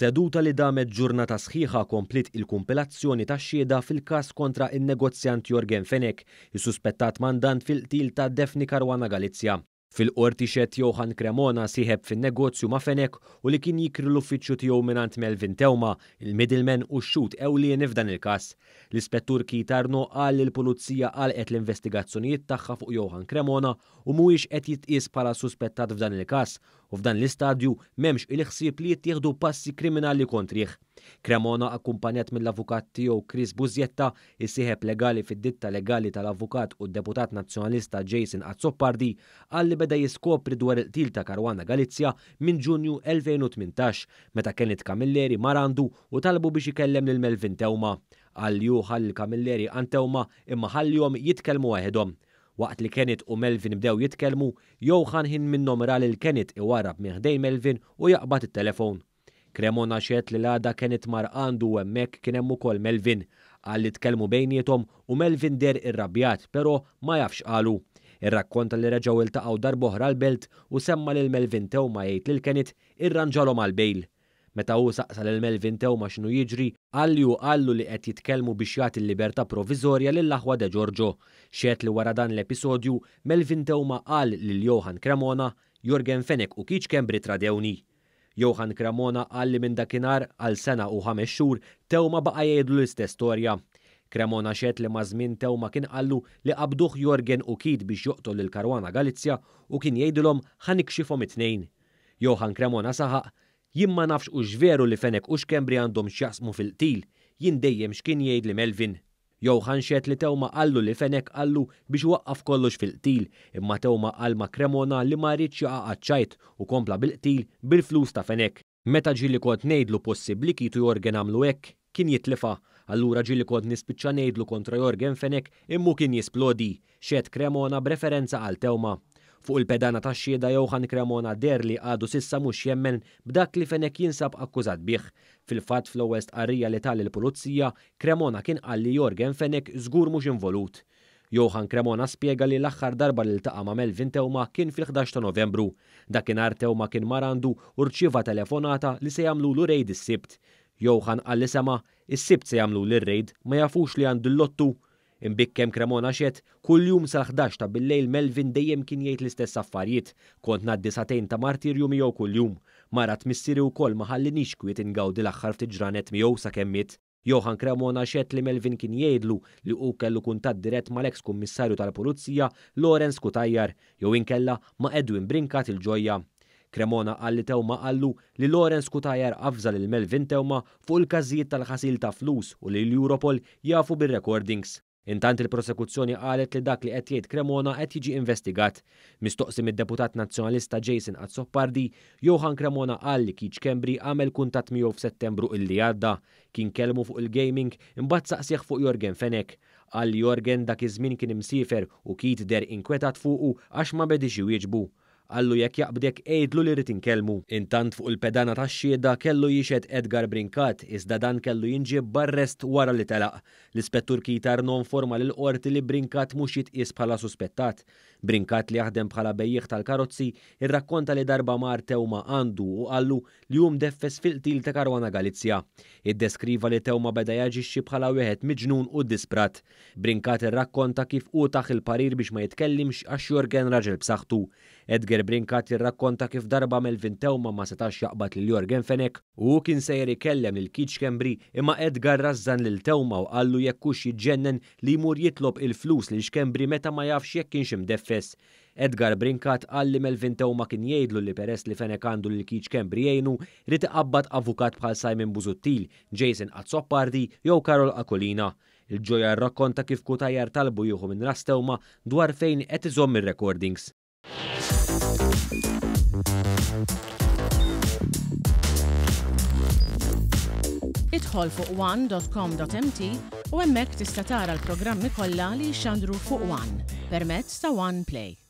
Seduta li damet ġurnata sħiħa kompliet il-kumpilazzjoni tax-xhieda fil-każ kontra n-negozjant Yorgen Fenech, is-suspettat mandant fil-qtil ta' Daphne Caruana Galizia. Fil-Qorti xehed Johann Cremona sieħeb fin-negozju ma' Fenech u li kien jikri l-uffiċċju tiegħu mingħand Melvin Theuma, il-middleman u x-xhud ewlieni f'dan il-każ. L-Ispettur Keith Arnaud qal li l-Pulizija għalqet l-investigazzjonijiet tagħha fuq Johann Cremona u mhuwiex qed jitqies bħala suspettat f'dan il-każ u f'dan l-istadju m'hemmx il-ħsieb li jittieħdu passi kriminali kontrih. Cremona akkumpanjat mill-avukat tiegħu Chris Busietta, is-sieħeb legali fid-ditta legali tal-avukat u d-deputat Nazzjonalista Jason Azzopardi, qal li beda jiskopri dwar il-qtil ta' Caruana Galizia minn Ġunju 2018 meta Kenneth Camilleri mar għandu u talbu biex ikellem lil Melvin Theuma. Qal li hu ħa lil Camilleri għand Theuma imma ħallihom jitkellmu waħedhom. Waqt li Kenneth u Melvin bdew jitkellmu, Johann ħin minnhom ra lil Kenneth iwarrab minn ħdejn Melvin u jaqbad it-telefon. Cremona xehed li l-għada Kenneth mar għandu u hemmhekk kien hemm ukoll Melvin. Qal li tkellmu bejniethom u Melvin deher irrabjat però ma jafx x'qalu. Irrakkonta li reġgħu iltaqgħu darb'oħra l-Belt u semma lil Melvin Theuma jgħid lil Kenneth irranġalhom għall-bail. Meta hu saqsa lil Melvin Theuma x'inhu jiġri, qal li hu qallu li qed jitkellmu biex jagħti l-libertà proviżorja lill-aħwa Degiorgio. Xehed li wara dan l-episodju, Melvin Theuma qal lil Johann Cremona, Yorgen Fenech u Keith Schembri tradewni. Johann Cremona qal li minn dakinhar, għal sena u ħames xhur, Theuma baqa' jgħidlu l-istess storja. Cremona xehed li maż-żmien Theuma kien qallu li qabduh Yorgen u Keith biex joqtol lil Caruana Galizia u kien jgħidilhom ħa nikxifhom it-tnejn. Johann Cremona saħaq, Jien ma nafx hux veru li Fenech u Schembri għandhom x'jaqsmu fil-qtil, jien dejjem x'kien jgħidli Melvin. Johann xehed li Theuma qallu li Fenech qallu biex iwaqqaf kollox fil-qtil, imma Theuma qal ma' Cremona li ma riedx jaqa' għaċ-ċajt u kompla bil-qtil bil-flus ta' Fenech. Meta ġieli kont ngħidlu possibbli Keith u Yorgen għamlu hekk, kien jitlifha. Allura ġieli kont nispiċċa ngħidlu kontra Yorgen Fenech imma hu kien jisplodi, xehed Cremona b'referenza għal Theuma. Fuq il-pedana tax-xhieda Johann Cremona deher li għadu s'issa mhux jemmen b'dak li Fenech jinsab akkużat bih. Fil-fatt fl-ewwel stqarrija li ta lill-Pulizija, Cremona kien qal li Yorgen Fenech żgur mhux involut. Johann Cremona spjega li l-aħħar darba li ltaqa' ma' Melvin Theuma kien fil-11 ta' Novembru. Dakinhar Theuma kien mar għandu u rċieva telefonata li se jagħmlulu rejd is-Sibt. Johann qal li sema', Is-Sibt se jagħmluli r-rejd, ma jafux li għandi l-lottu? Imbikkem Cremona xehed, Kuljum sal-ħdax ta' billejl Melvin dejjem kien jgħid l-istess affarjiet. Kont ngħaddi sagħtejn ta' martirju miegħu kuljum. Marad missieri wkoll ma ħallinix kwiet ingawdi l-aħħar ftit ġranet miegħu sakemm miet. Johann Cremona xehed li Melvin kien jgħidlu li hu kellu kuntatt dirett mal-eks Kummissarju tal-Pulizija Lawrence Cutajar jew inkella ma' Edwin Brincat il-Ġojja. Cremona qal li Theuma qallu li Lawrence Cutajar avża lil Melvin Theuma fuq il-każijiet tal-ħasil ta' flus u li l-Europol jafu bir-recordings. Intant il-Prosekuzzjoni qalet li dak li qed jgħid Cremona qed jiġi investigat. Mistoqsi mid-Deputat Nazzjonalista Jason Azzopardi, Johann Cremona qal li Keith Schembri għamel kuntatt miegħu f'Settembru illi għadda. Kien kellmu fuq il-gaming, imbagħad saqsieh fuq Yorgen Fenech. Qal li Yorgen dak iż-żmien kien imsiefer u Keith deher inkwetat fuqu għax ma bediex iwieġbu. Qallu jekk jaqbdek għidlu li rrid inkellmu. Intant fuq il-pedana tax-xhieda kellu jixhed Edgar Brincat iżda dan kellu jinġieb b'arrest wara li telaq. L-Ispettur Keith Arnaud informa lill-Qorti li Brincat mhux jitqies bħala suspettat. Brincat li jaħdem bħala bejjiegħ tal-karozzi irrakkonta li darba mar Theuma għandu u qallu li hu mdeffes fil-qtil ta' Caruana Galizia. Iddeskriva li Theuma beda jaġixxi bħala wieħed miġnun u ddisprat. Brincat irrakkonta kif hu tah il-parir biex ma jitkellimx għax Yorgen raġel b'saħħtu. Edgar Brincat jirrakkonta kif darba Melvin Theuma ma setax jaqbad lil Yorgen Fenech u hu kien sejjer ikellem lil Keith Schembri imma Edgar rażżan lil Theuma u qallu jekk hux jiġġennen li jmur jitlob il-flus lil Schembri meta ma jafx jekk kienx imdeffes. Edgar Brincat qal li Melvin Theuma kien jgħidlu li peress li Fenech għandu lil Keith Schembri jgħinu, ried iqabbad avukat bħal Simon Busuttil, Jason Azzopardi jew Karol Aquilina. Il-Ġoja rrakkonta kif Cutajar talbu jieħu minn ras Theuma dwar fejn qed iżomm ir-recordings. Idħol fuq one.com.mt u hemmhekk tista' tara l-programmi kollha li jixxandru fuq One permezz ta' One Play.